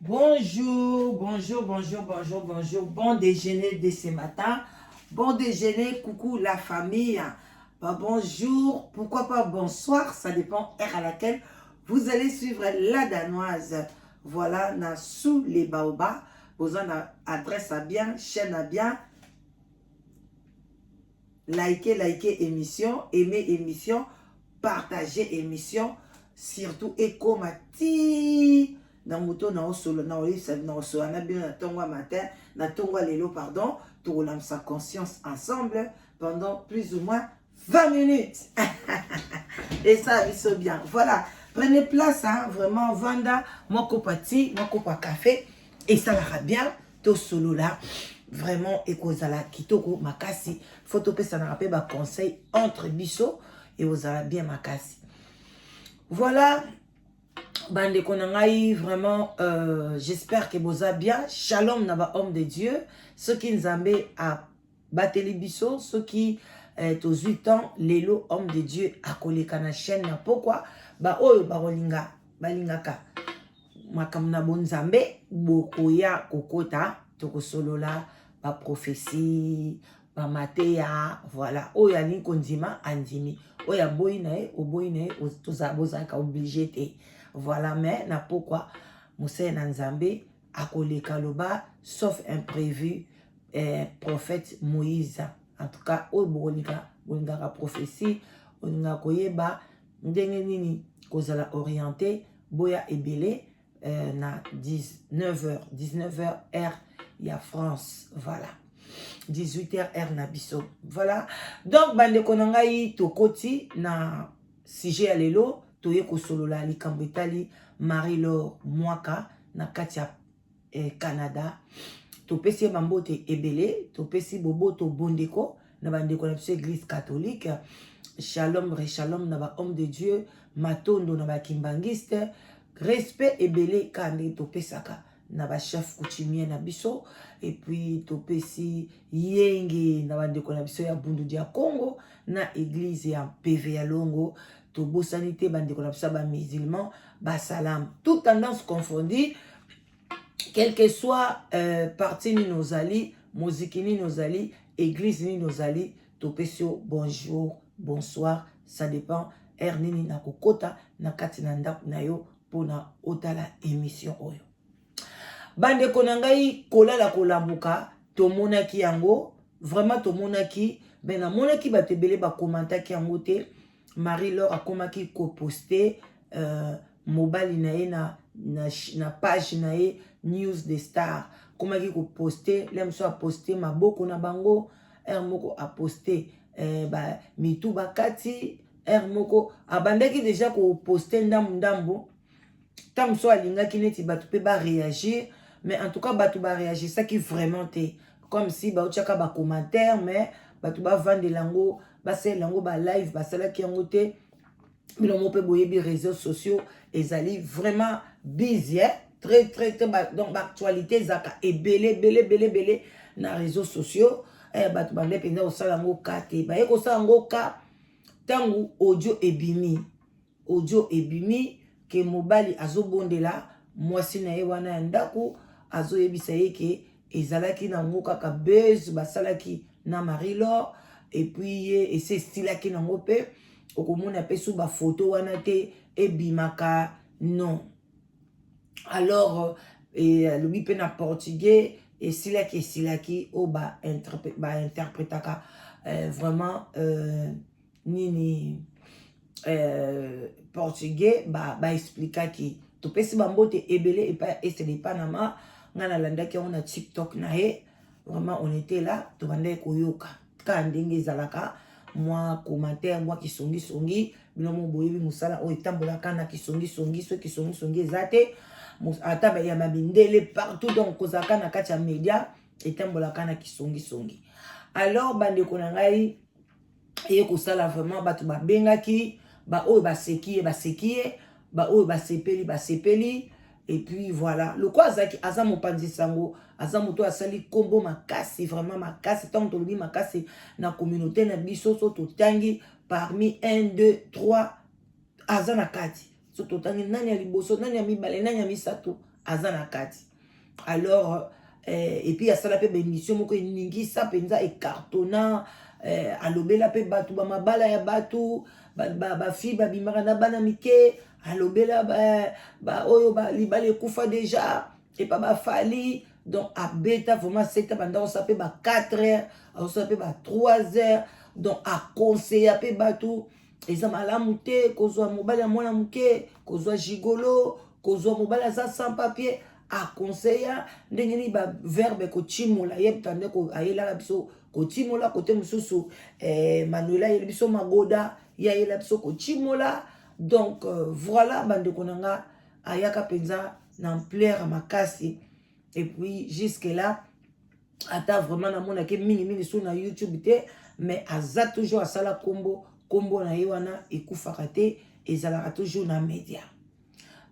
Bonjour, bonjour, bonjour, bonjour, bonjour. Bon déjeuner de ce matin. Bon déjeuner, coucou la famille. Bah, bonjour, pourquoi pas bonsoir, ça dépend heure à laquelle vous allez suivre la Danoise. Voilà, na sous les baobabs. Vous en adresse à bien, chaîne à bien. Likez, likez émission, aimez émission, partagez émission. Surtout, ekoma ti na moto na osolo na oyebisa na osola na bino na ntongo ya matin, na ntongo ya lelo, pardon. Tokolamisa conscience ensemble pendant plus ou moins 20 minutes et ça biso bien. Voilà, prenez place, hein, vraiment vanda mwa kopa ti, mwa kopa café esalaka bien. Tosolola vraiment, ekozala kitoko makasi. Faut topesanaka mpe baconseil entre biso, ekozala bien makasi. Voilà, bandeko na ngai, vraiment j'espère que boza bien. Shalom na bahomme de Dieu. Soki Nzambe abateli biso, soki tozwi temps lelo, homme de Dieu akoleka na chaîne na pokwa. Baoyo bakolinga, balingaka makambo na bonzambe, bokoya kokota, tokosolola baprophétie, bamateya. Voilà, oyo alingi kondima andimi, oyo aboyi na ye oboyi na ye, bozalaka obligé te. Voilà, mais na pokwa mosali na Nzambe akoleka, loba sauf imprévu, prophète Moïse. En tout cas, oyo bokolinga, bolingaka prophétie, olingaka koyeba ndenge nini kozala orienté, boya ebele na 19h, 19h heure ya France. Voilà, 18h heure na biso. Voilà, donc bandeko na ngai, tokoti na sujet ya lelo. Toye kosolola likambo etali Marie Laure Mwaka na kati ya Canada. Topesi ye bambote ebele, topesi boboto bondeko na bandeko na biso église catholique. Shalom, reshalom na bahomme de Dieu, matondo na bakimbangiste, respect ebele kaka ndenge topesaka na bachef coutumier na biso. Et puis topesi yenge na bandeko na biso ya Bundu ya Congo na église ya PV ya Longo. Tobosani te bandeko na biso ya bamusulman, basalam, toute tendance confondue, quel que soit parti nini ozali, moziki nini ozali, église nini ozali, topesi yo bonjour, bonsoir, ça dépend heure nini na kokota na kati na ndako na yo mpona otala émission oyo. Bandeko na ngai, kolala kolamuka, tomonaki yango vraiment, tomonaki me namonaki bato ebele bakomantaki yango te. Marie Laure akomaki koposte mobali na ye na page na ye News de Star. Akomaki koposte le mosusu, aposte maboko na bango heure moko, aposte mitu bakati heure moko. Abandaki déjà koposte ndambu ndambu. Ntango mosusu alingaki neti bato mpe baréagir, mais en tout cas bato baréagisaki vraiment te, comme si baotiaka bacommentaire, mais bato bavandela yango, basalela yango balive, basalaki yango te. Bino mo mpe boyebi, réseaux sociaux ezali vraiment busy, eh? Très très très ba, donc baactualité ezalaka ebele ebele ebele ebele na réseaux sociaux. Bato bande mpenza kosala yango ka te. Baye kosala yango ka ntango audio ebimi. Audio ebimi ke mobali azobondela mwasi na ye wana ya ndako, azoyebisa ye ke ezalaki nango kaka buzz basalaki na Marie Laure. Et puis ye esi esilaki nango mpe okomona mpe so bafoto wana te ebimaka non. Alors alobi mpe na portugais esilaki, esilaki oyo bainterprétaka vraiment nini portugais, baexplikaki ba. Topesi bambote ebele epai ya Esele Panama. Ngai nalandaki yango na TikTok na ye. Vraiment, on était là, tobandaki koyoka kaka ndenge ezalaka, mwa commentaire, mwa kisongisongi. Bino mo boyebi mosala oyo etambolaka na kisongisongi. Soki kisongisongi eza te, ata ya babindele partout, donc kozalaka na kati ya média etambolaka na kisongisongi. Alors bandeko na ngai, eye kosala vraiment, bato babengaki, baoyo baseki ye baseki ye, baoyo basepeli basepeli. Et puis voilà, lokwa azalaki, aza mopanzi sango, aza moto asali nkombo makasi, vraiment makasi. Ntango tolobi makasi na communauté na biso, so totangi parmi 1 2 3, aza na kati. So totangi nani ya liboso, nani ya mibale, nani ya misato, aza na kati. Alors et puis asala mpe baémission moko eningisa mpenza, ecartonna. Alobela mpe bato bamabala ya bato, bafille babimaka na bana mike. Alobela oyo libala ekufa déjà epa bafali. Donc abeta vraiment seta, banda kosala mpe ba 4 heures, azosala mpe ba 3 heures. Donc aconseilla mpe bato, eza malamu te kozwa mobali ya mwana moke, kozwa gigolo, kozwa mobali aza sans papier. Aconseilla ndenge nini baverbe kotimola ye nde ayelaka biso kotimola. Kote mosusu Manuel ayeli biso magoda, ye ayela biso kotimola. Donc voilà, bandeko na nga, ayaka mpenza na ampleur ya makasi. Et puis jusque là, ata vraiment namonaki mingimingi so na YouTube te, mais aza toujours, asala nkombo, nkombo na ye wana ekufaka te, ezalaka toujours na média.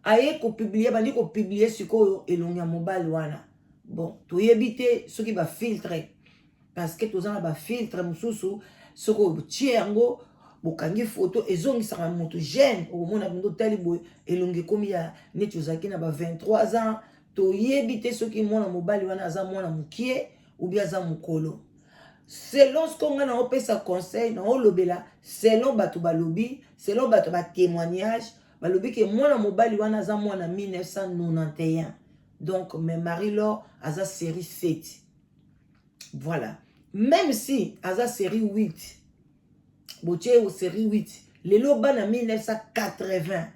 Aye kopublier, bandi kopublier sikoyo elongi ya mobali wana. Bon, toyebi te soki bafiltre, parce que toza na bafiltre mosusu, soki otie yango, bokangi foto, ezongisaka moto jeune. Okomona bindo otali boye, elongi ekomi ya neti ozalaki na ba 23 ans. Toyebi te soki mwana mobali wana aza mwana moke ou bien aza mokolo. Selon siko ngai naopesa conseil, naolobela selon bato balobi, selon bato batémoignage, balobi ke mwana mobali wana aza mwana 1991. Donc, mais Marie Laure aza série 7. Voilà, même si aza série 8, botie série 8, lelo bana 1980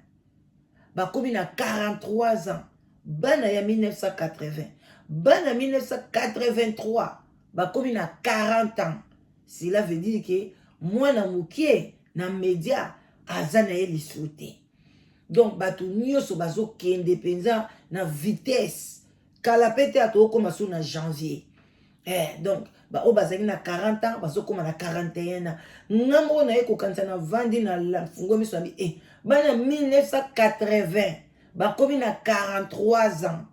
bakomi na 43 ans. Bana ya 1980, bana 1983 bakomi na 40 ans. Cela veut dire ke mwana moke na média aza na ye lisusu te. Donc bato nyonso bazokende mpenza na vitesse. Kala mpe te, atokokóma so na janvier. Donc baoyo bazalaki na 40 ans bazokóma na 41 ans. Nga moko naye kokanisa, na vandi na fungo miso na bi bana 1980 bakomi na 43 ans,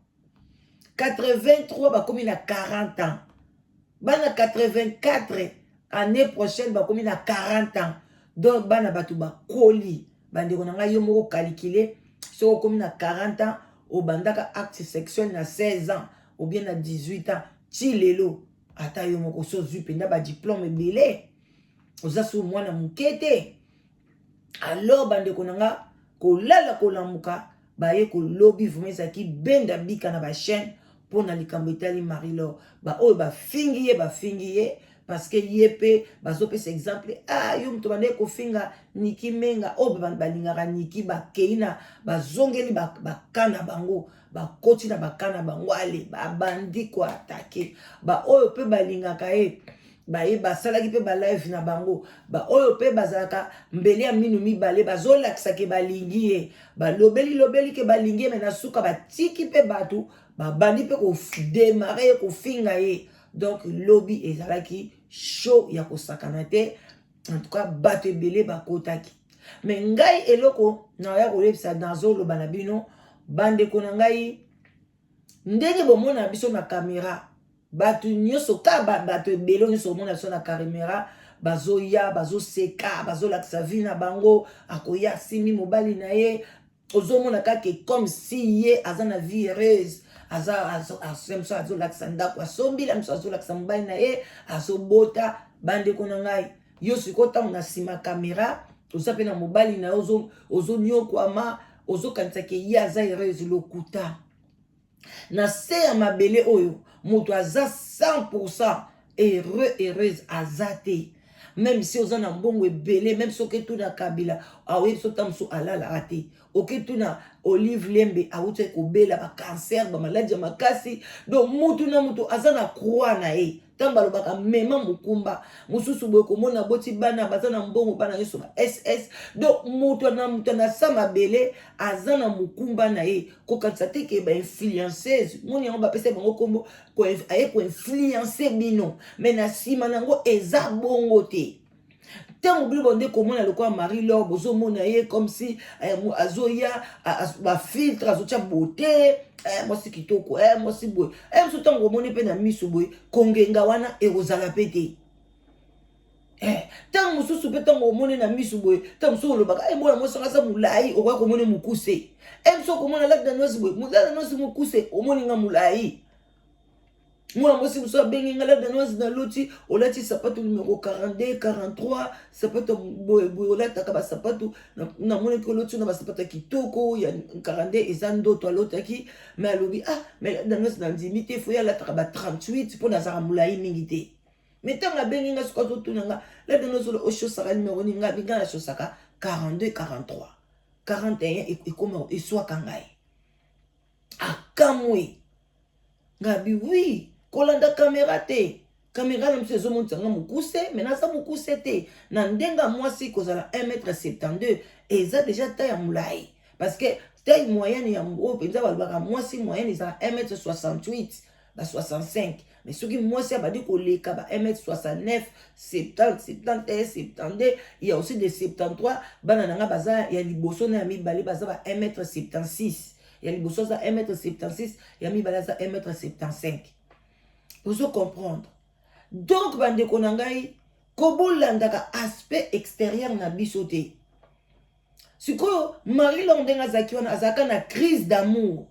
83 bakomi na 40 ans, bana 84 année prochaine bakomi na 40 ans. Donc bana bato bakoli. Bandeko na ngai, yo moko calcule, soki okomi na 40 ans, obandaka acte sexuel na 16 ans ou bien na 18 ans, ti lelo, ata yo moko so ozwi mpenza badiplôme ebele, oza so mwana moke te. Alors bandeko na nga, kolala kolamuka, baye kolobi vraiment ezalaki benda bika na bachaîne mpo na likambo etali Marie Laure. Baoyo bafingi ye, bafingi ye parce que ye mpe bazopesa exemple: ah, yo moto bandeki kofinga Niki Menga. Oyo balingaka Niki bakei na bazongeli baka na bango, bakoti na baka na bango, ale babandi koattaquer. Baoyo mpe balingaka ye, baye basalaki mpe balive na bango. Baoyo mpe bazalaka mbele ya minu mibale, bazolakisaka balingi ye, balobeli lobeli ke balingi ye, me na suka batiki mpe bato babandi mpe kodémarrer ye, kofinga ye. Donc lobi ezalaki show ya kosakana te. En tout cas bato ebele bakotaki. Me ngai eloko naya koyebisa, nazoloba na bino, bandeko na ngai, ndenge bomona biso na caméra, bato nyonso ka bato ebele nyonso omona biso na caméra, bazoya, bazoseka, bazolakisa vie na bango. Akoya, asimbi mobali na ye, ozomona kaka comme si ye aza na vie heureuse, aza mosu azolakisa ndako asombila, mosu azolakisa mobali na ye azobota. Bandeko na ngai, yo sikoyo ntango na nsima caméra oza mpe na mobali na yo, ozonyokwama, ozokanisaka ye aza heureuse. Lokuta. Na se ya mabele oyo, moto aza 100 heureux, heureuse aza te. Même si oza na mbongo ebele, même soki etuna Kabila, aoyebi so ta mosu alalaka te. Oketuna Olive Lembe, awuti kobela bacancer, bamaladi ya makasi. Donc mutu na mutu aza na croix na ye. Ntango balobaka mema mokumba mosusu boye, komona boti bana baza na mbongo, bana nyonso ba ss. Donc moto na moto na sa mabele aza na mokumba na ye. Kokanisa te ke bainfluenceuse moni yango bapesa bango nkombo, aye koinfluencer bino, mais na nsima na yango eza bongo te. Ntango bino bonde komona lokola Marie Laure, bozomona ye comme si azoya bafiltre, azotia beauté, mwasi kitoko, mwasi boye, mosu. Ntango omoni mpe na miso boye, kongenga wana ekozala mpe te. Ntango mosusu mpe, ntango omoni na misu boye, ntango mosusu olobaka: "E, mwana mwasi aza molai." Okoya komoni mokuse. E, mosu okomona La Danoise boye, La Danoise mokuse, omoni nga molai. Mwana mwasi mosusu abengi nga: "La Danoise, naloti olati sapato numero 42, 43, sapato boye boye, olataka basapato. Namonaki oloti na basapato ya kitoko ya 42." Eza ndoto alotaki, mais alobi: "Ah, mais La Danoise, nandimi te, faut ye alataka ba 38 mpo nazalaka molai mingi te." Mais ntango abengi nga, soki azotuna nga: "La Danoise, ochaussaka numero nini?" Nga nga nachaussaka 42, 43, 41 ekoma eswaka ngai. Akamwe. Ngabi: "Oui, kolanda kamera te. Kamera na biso ezomonisa nga mokuse, mais naza mokuse te. Na ndenge ya mwasi, kozala 1m72 eza déjà taille ya molai, parce que taille moyenne ya oyo mpenza balobaka mwasi moyenne ezala 1m68, ba 65. Mais soki mwasi abandi koleka ba 1m69, 70, 71, 72, il y a aussi des 73. Bana na nga baza ya liboso na ya mibale, baza ba 1m76. Ya liboso aza 1m76, ya mibale aza 1m75. Ozo comprendre? Donc bandeko na ngai, kobolandaka aspect extérieur na biso te. Sikoyo Marie L'Or, ndenge azalaki wana, azalaka na crise d'amour,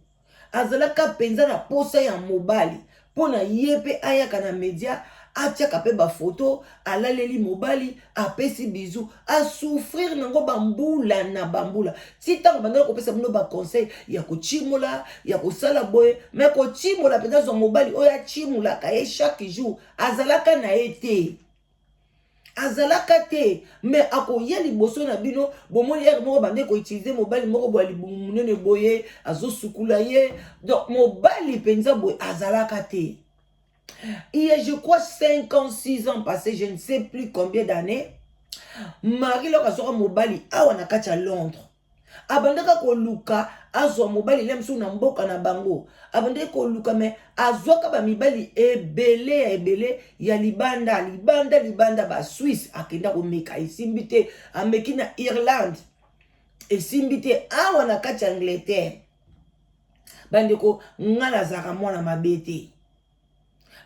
azalaka mpenza na posa ya mobali, mpo na ye mpe ayaka na media, atiaka mpe bafoto, alaleli mobali, apesi bisou. Asouffrir nango bambula na bambula, ti ntango bandaki kopesa bino baconseil ya kotimola, ya kosala boye. Mais kotimola mpenza, zwa mobali oyo atimolaka ye chaque jour, azalaka na ye te, azalaka te. Mais akoya liboso na bino, bomoni ere moko bande koutiliser mobali moko boye, libumu monene boye, azosukula ye. Donc mobali mpenza boye azalaka te. Il y a, je crois, 5 ans, 6 ans passé, je ne sais plus combien d'années, Marie Loko azwaka mobali awa na kati ya Londres. Abandaka koluka azwa mobali le mosusu na mboka na bango, abandaki koluka, mais azwaka bamibali ebele ya ebele ya libanda, libanda, libanda. Baswisse akenda komeka, esimbi te. Ameki na Irlande, esimbi te. Awa na kati ya Angleterre, bandeko, nga nazalaka mwana mabe te.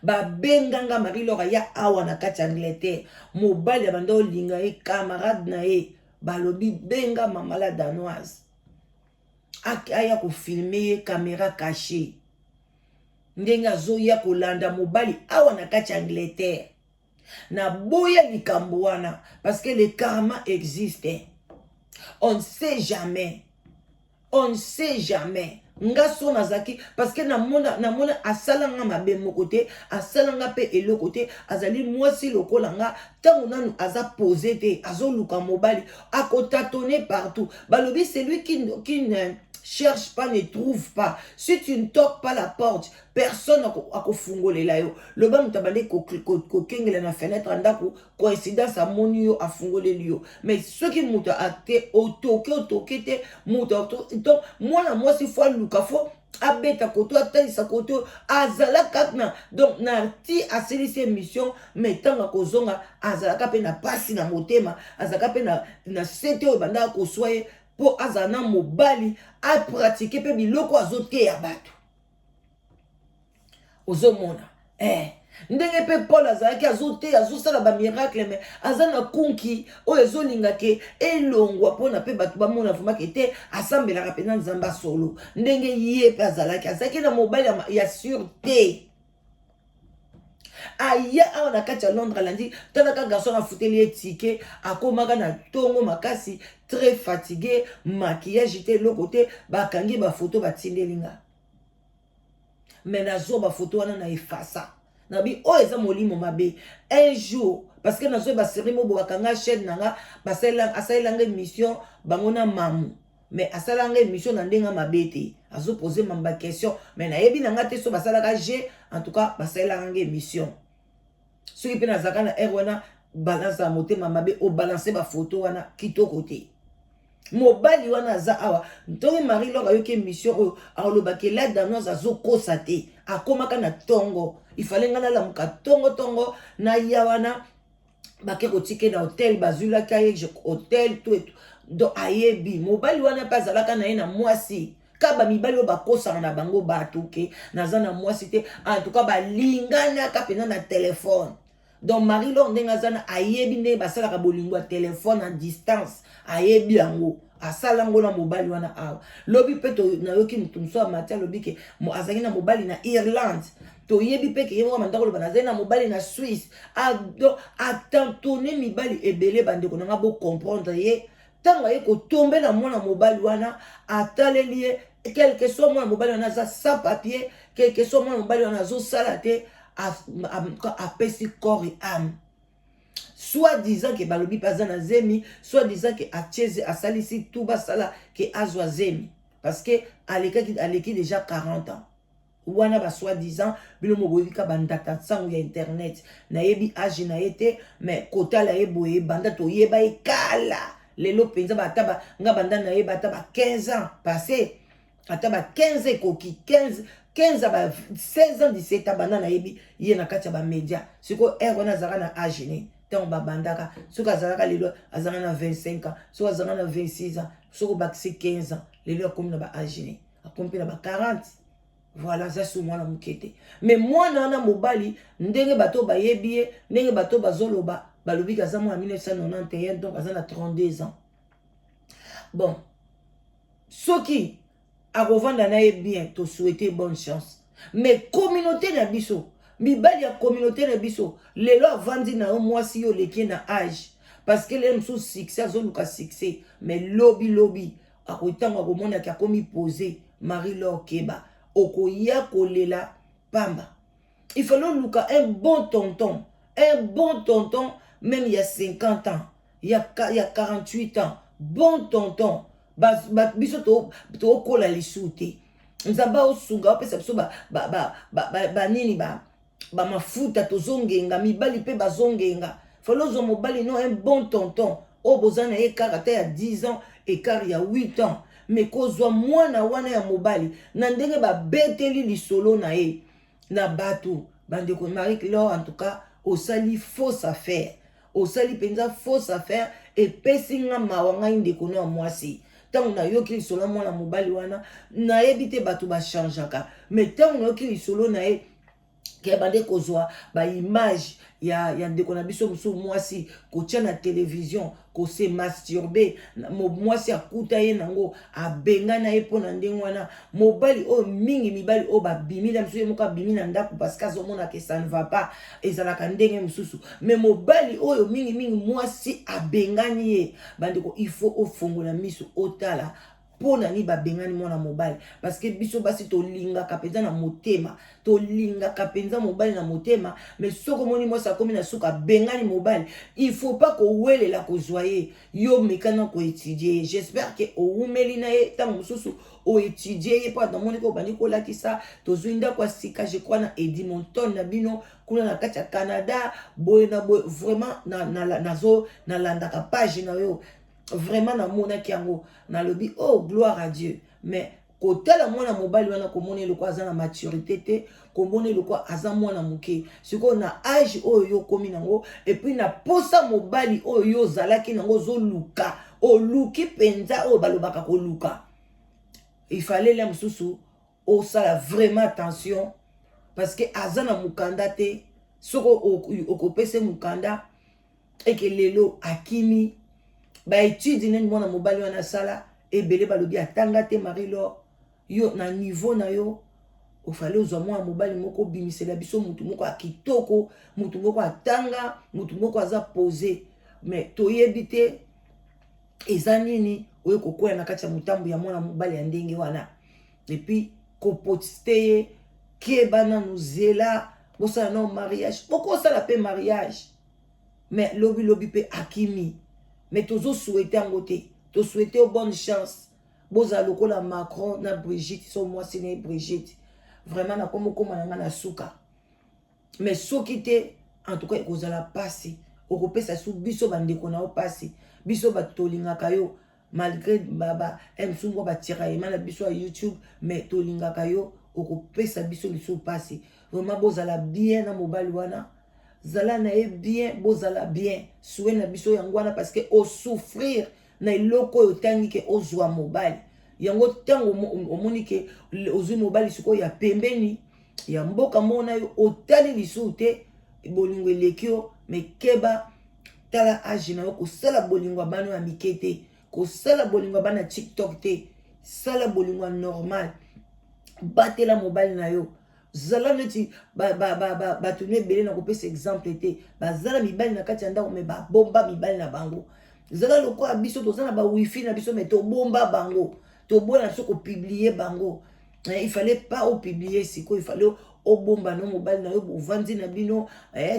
Babenganga Marie Lor aya awa na kati ya Angleterre. Mobali abanda olinga ye, camarade na ye, balobi: "Benga mama La Danoise aya kofilmer ye caméra cachée ndenge azoya kolanda mobali awa na kati ya Angleterre." Naboya likambo wana parce que le karma existe, on ne sait jamais, on ne sait jamais. Nga so nazalaki, parce que namona asalanga mabe moko te, asalanga mpe eloko te. Azali mwasi lokola nga. Ntango nanu aza pose te, azoluka mobali, akotâtonner partout. Balobi: "Celui qui ne cherche pas ne trouve pas." Si tu ne toques pas la porte, personne akofungolela yo. Loba moto abandi kokengela na fenêtre ya ndako, coïncidence, amoni yo, afungoleli yo. Mais soki moto ate otoke, otoke te moto. Donc mwana mwasi faut aluka, faut abeta koto, atalisa koto azalaka na. Donc na ti asilisi émission, mais ntango akozonga, azalaka mpe na pasi na motema, azalaka mpe na sete oyo bandaka koswa ye mpo azala na mobali, apratiquer mpe biloko azoteya bato. Ozomona ndenge mpe Paul azalaki azoteya, azosala bamiracle, mais aza na kunki oyo ezolinga ke elongwa, mpona mpe bato bamona vraiment ke te, asambelaka mpenza Nzambe asolo. Ndenge ye mpe azalaki na mobali ya sûr te. Aya awa na kati ya Londres, alandi talaka garçon, afuteli ye ticket, akomaka na ntongo makasi, très fatigué, maquillage te, eloko te. Bakangi bafoto, batindeli nga, mais nazwa bafoto wana na efasa. Nabi oyo eza molimo mabe. Un jour, parce que nazoyeba série mo bo bakanga chaîne na nga, asalelanga émission bango na mamu, mais asalanga émission na ndenge mabe te, azopose mama baquestion, mais nayebi na nga te so basalaka g. En tout cas, basalelaka nga émission. Soki mpe nazalaka na aire wana, balance ya motema mabe, obalance bafoto wana kitoko te. Mobali wana aza awa. Ntongo Marie Lor ayoki émission oyo, alobaki: "La Danoise azokosa te." Akomaka na ntongo, ifale ngai nalamuka ntongo ntongo, naya wana, bake kotika na hotel, bazwilaki ye hotel to. Donc ayebi mobali wana mpe azalaka na ye na mwasi. Ka bamibali oyo bakosaka na bango bato ke naza na mwasi te, en tout cas balinganaka mpenza na telefone. Donc Marie Lor, ndenge aza na, ayebi ndenge basalaka bolingo ya telefone en distance, ayebi yango, asala yango na mobali wana. Awa lobi mpe nayoki moto mosusu amati, alobi ke azalaki na mobali na Irlande. Toyebi mpe ke ye moko banda koloba: "Nazali na mobali na Suisse." Atantone mibali ebele. Bandeko na nga, bocomprendre ye. Ntango aye kotombe na mwana mobali wana, ataleli ye, quelque soit mwana mobali wana aza sans papier, quelque soit mwana mobali wana azosala te, apesi corps et âme. Soit disant ke balobi mpe aza na zemi, soit disant ke atieze, asalisi tu basala ke azwa zemi, parce que alekaki, aleki déjà 40 ans wana. Ba soi disant, bino mo boyebi ka bandata nsango ya internet. Nayebi age na ye te, mais kotala ye boye, banda toyeba ye kala, lelo mpenza ata nga banda nayeba, ata ba 15 ans passé, ata ba 15 ekoki 15, 15 ba 16 ans, 17 ans, banda nayebi ye na kati ya bamédia. Sikoyo ere wana azalaka na age ne ntango babandaka? Soki azalaka lelo, azalaka na 25 ans, soki azalaka na 26 ans, soki obakisi 15 ans, lelo akomi na ba age ne? Akomi mpe na ba 40. Voilà, aza so mwana moke te. Mais mwana wana mobali, ndenge bato bayebi ye, ndenge bato bazoloba, balobiki aza mwana 1991, donc aza na 32 ans. Bon, soki akovanda na ye bien, tosouhaite bonne chance. Mais communauté na biso, mibali ya communauté na biso, lelo avandi na yo mwasi, yo oleki na age, parce que lelo mosusu succès, azoluka succès, mais lobi lobi akotango akomonaki akomi posé. Marie Lor, keba, okoya kolela pamba. Il fallait oluka un bon tonton, un bon tonton, même il y a 50 ans, il y a 48 ans, bon tonton. Biso tokola lisusu te. Nzambe aosunga, opesa biso banini, bamafuta, tozongenga. Mibali mpe bazongenga. Fallait ozwa mobali, no, un bon tonton oyo boza na ye kaka ata ya 10 ans, écart ya 8 ans. Mais kozwa mwana wana ya mobali na ndenge babeteli lisolo na ye na bato, bandeko, Marie Lor, en tout cas osali fausse affaire, osali mpenza fausse affaire. Epesi nga mawa, ngai ndeko no ya mwasi. Ntango nayoki lisolo ya mwana mobali wana, nayebi te, bato bachangeaka, mais ntango nayoki lisolo na ye ke bande kozwa baimage ya ndeko na biso mosusu mwasi, kotia na télévision, kose masturber, mwasi akuta ye nango, abengana ye mpo na ndenge wana. Mobali oyo mingi, mibali oyo babimi na biso, ye moko abimi na ndako parce que azomona ke ça ne va pas. Ezalaka ndenge mosusu, mais mobali oyo mingimingi mwasi abengani ye. Bandeko, il faut ofongola miso, otala mpo na nini babengani mwana mobali, parce que biso basi tolingaka mpenza na motema, tolingaka mpenza mobali na motema. Mais soki omoni mwasi akomi na suka, abengani mobali, il faut pas kowelela kozwa ye. Yo mekana koétudier ye. J'espère ke owumeli na ye ntango mosusu, oétudier ye, mpo namoni ko obandi kolakisa tozwi ndako ya sika, je crois na Edmonton na bino kuna na kati ya Canada, boye na boye. Vraiment nazo nalandaka page na yo, vraiment namonaki yango, nalobi: "Oh, gloire à Dieu." Mais kotala mwana mobali wana, komona eloko aza na maturité te, komona eloko aza mwana moke. Sikoyo na age oyo yo okomi nango, et puis na posa mobali oyo yo ozalaki nango, ozoluka, oluki mpenza oyo balobaka koluka, il fallait le mosusu osala vraiment attention, parce que aza na mokanda te. Soki okopesa mokanda eke lelo akimi, baétude nini mwana mobali wana asala? Ebele balobi atanga te. Marie Lor, yo na niveau na yo, ofale ozwa mwana mobali moko, obimisela biso mutu moko ya kitoko, mutu moko atanga, mutu moko aza posé. Mais toyebi te eza nini oyo kokwea na kati ya motambo ya mwana mobali ya ndenge wana. Et puis koposte ye, keba nanu, zela bosala nano mariage. Bokosala mpe mariage, mais lobi lobi mpe akimi. Mais tozosouhaiter yango te. Tosouhaiter yo bonne chance, bozala lokola Macron na Brigitte, so mwasi na ye Brigitte. Vraiment nakomi okóma na ngai na suka, mais soki te, en tout cas ekozala mpasi. Okopesa su biso bandeko na yo mpasi, biso bato tolingaka yo malgré mosusu mwa batiraillement na biso ya YouTube, mais tolingaka yo. Okopesa biso lisusu mpasi. Vraiment bozala bien na mobali wana, zala na ye bien, bozala bien. Souhait na biso yango wana, parce que osouffrir na eloko oyo otangi ke ozwa mobali yango. Ntango omoni ke ozwi mobali sikoyo ya pembeni ya mboka moko na yo, otali lisusu te. Bolingo eleki yo, mais keba, tala age na yo. Kosala bolingo ya bana ya mike te, kosala bolingo ya bana TikTok te. Sala bolingo ya normal, batela mobali na yo. Zala neti bato no ebele, na kopesa exemple te, bazala mibali na kati ya ndako, mais babomba mibali na bango. Zala lokola biso, toza na bawifi na biso, mais tobomba bango, toboya na biso kopublier bango. Il fallait pas opublier sikoyo, il fallait obomba no mobali na yo, ovandi na bino.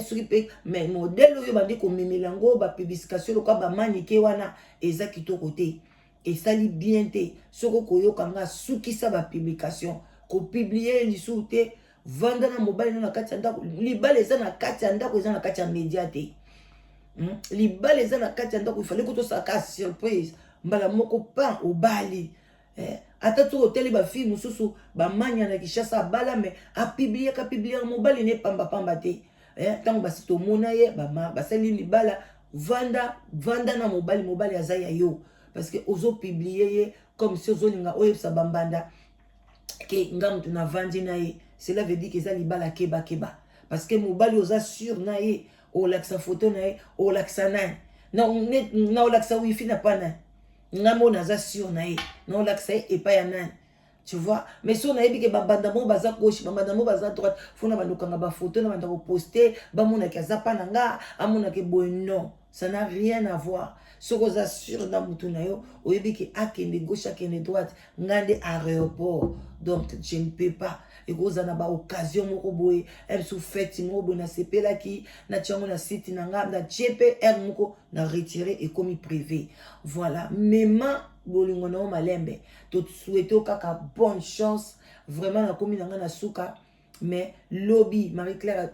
Soki mpe, mais modèle oyo bandi komemela yango bapublication lokola bamanike wana, eza kitoko te, esali bien te. Soki okoyoka nga, sukisa bapublication, kopublier lisusu te. Vanda na mobali no na kati ya ndako. Libala eza na kati ya ndako, eza na kati ya media te. Libala eza na kati ya ndako. Ifale ko tosalaka surprise mbala moko pan obali. Ata soki otali bafille mosusu bamanya na Kinshasa, abala, mais apubliaka, apubliaka mobali ne pambapamba te. Ntango basi tomona ye, basali libala. Vanda, vanda na mobali, mobali aza ya yo, parce que ozopublier ye comme si ozolinga oyebisa bambanda ke nga moto navandi na ye. Cela veut dire ke eza libala. Kebakeba, parce que mobali oza sûr na ye, olakisa foto na ye, olakisa nani? Na olakisa wifi na pa nani? Nga mo naza sûr na ye, na olakisa ye epai ya nani? Tu vois? Mais so nayebi ke babanda moko baza gauche, babanda moko baza droite, fona bandokanga bafoto na banda koposter, bamonaki aza pa na nga, amonaki boye. Non, ça n'a rien à voir. Soki oza sûr na mutu na yo, oyebi ke akende gauche, akende droite, nga nde aéroport, donc je ne peux pas. Ekozala na baoccasion moko boye, biso fête moko boye, nasepelaki, natia yango na site na nga, natie mpe aire moko na retire, ekomi privé. Voilà, mema bolingo na yo malembe. Tosouhaite kaka bonne chance. Vraiment, nakomi na nga na suka. Mais lobi Marie Claire,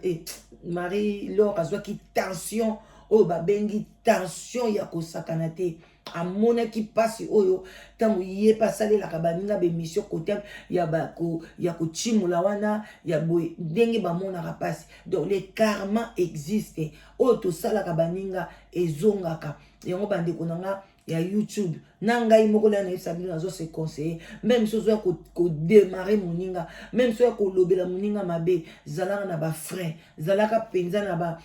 Marie Laure azwaki tension oyo babengi tension ya kosakana te. Amonaki mpasi oyo ntango ye mpe asalelaka baninga baémission kote ya kotimola wana ya boye, ndenge bamonaka mpasi. Donc le karma existe, oyo tosalaka baninga ezongaka yango. Bandeko na nga ya YouTube, na ngai moko lea nayebisa bino, nazose conseiller: même so ozoya kodémarrer moninga, même so oya kolobela moninga mabe, zalaka na bafrein, zalaka mpenza na ba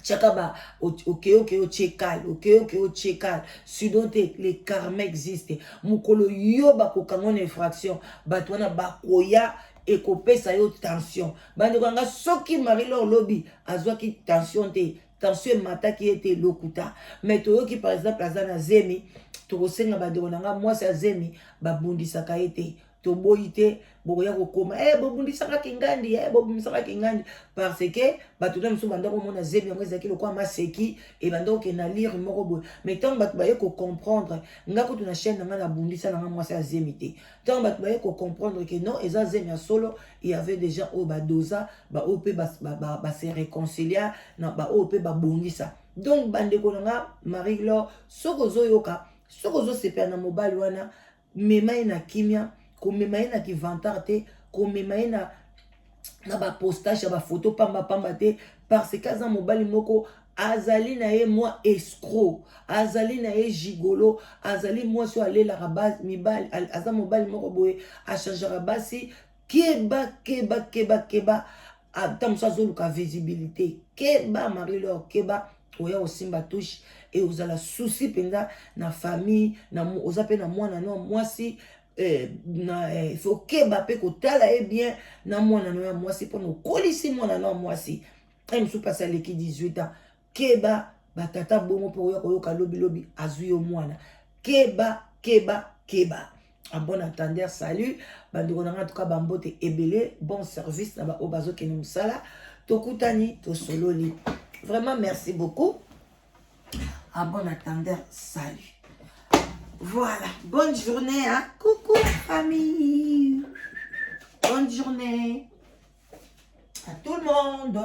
tiaka ba okeye, okeye, otie kale, okeye, okeye, otie kale. Sinon te, le karma existe. Mokolo yo bakokanga na infraction, bato wana bakoya, ekopesa yo tension. Bandeko yanga, soki Marie Laure lobi azwaki tension te, tension emataki ye te, lokuta. Mais toyoki par exemple aza na zemi. Tokosenga bandeko na nga, mwasi azemi babundisaka ye te. Toboyi te, bokoya kokoma bobundisaka kingandi, bobundisaka kingandi, parce que bato na miso banda komona zemi yango ezalaki lokola maseki, ebanda kokende na lire moko boye. Mais ntango bato baye kocomprendre, nga kutu na chaîne na nga nabundisa nanga mwasi ya zemi te. Ntango bato baye kocomprendre ke non, eza zemi ya solo, il y avait des gens oyo badoza, baoyo mpe base réconcilia na baoyo mpe babongisa. Donc bandeko na nga, Marie Laure, soki ozoyoka, soki ozosepela na mobali wana, mema ye na kimia. Komema ye na kivantard te, komema ye na bapostage ya bafoto pambapamba te, parce que aza mobali moko azali na ye mwa escroc, azali na ye gigolo, azali mwasi oyo alelaka mibali, aza mobali moko boye achangeaka basi. Keba, keba, keba, keba. Ata mosu azoluka visibilité. Keba, Marie Laure, keba, oya kosimba touche e ozala souci mpenza na famille na oza mpe na mwana no mwasi. Na faut keba mpe kotala ye bien na mwana no ya mwasi, mpona okolisi mwana no ya mwasi e mosusu mpasi aleki 18 ans. Keba, batata bongo mpo oya koyoka lobilobi azwi yo mwana. Keba, keba, keba. À bon entendeur, salut. Bandeko na nga, tuka bambote ebele. Bon service na baoyo bazokende mosala. Tokutani, tosololi. Vraiment, merci beaucoup. À bon entendeur, salut. Voilà, bonne journée, hein. Coucou famille, bonne journée à tout le monde.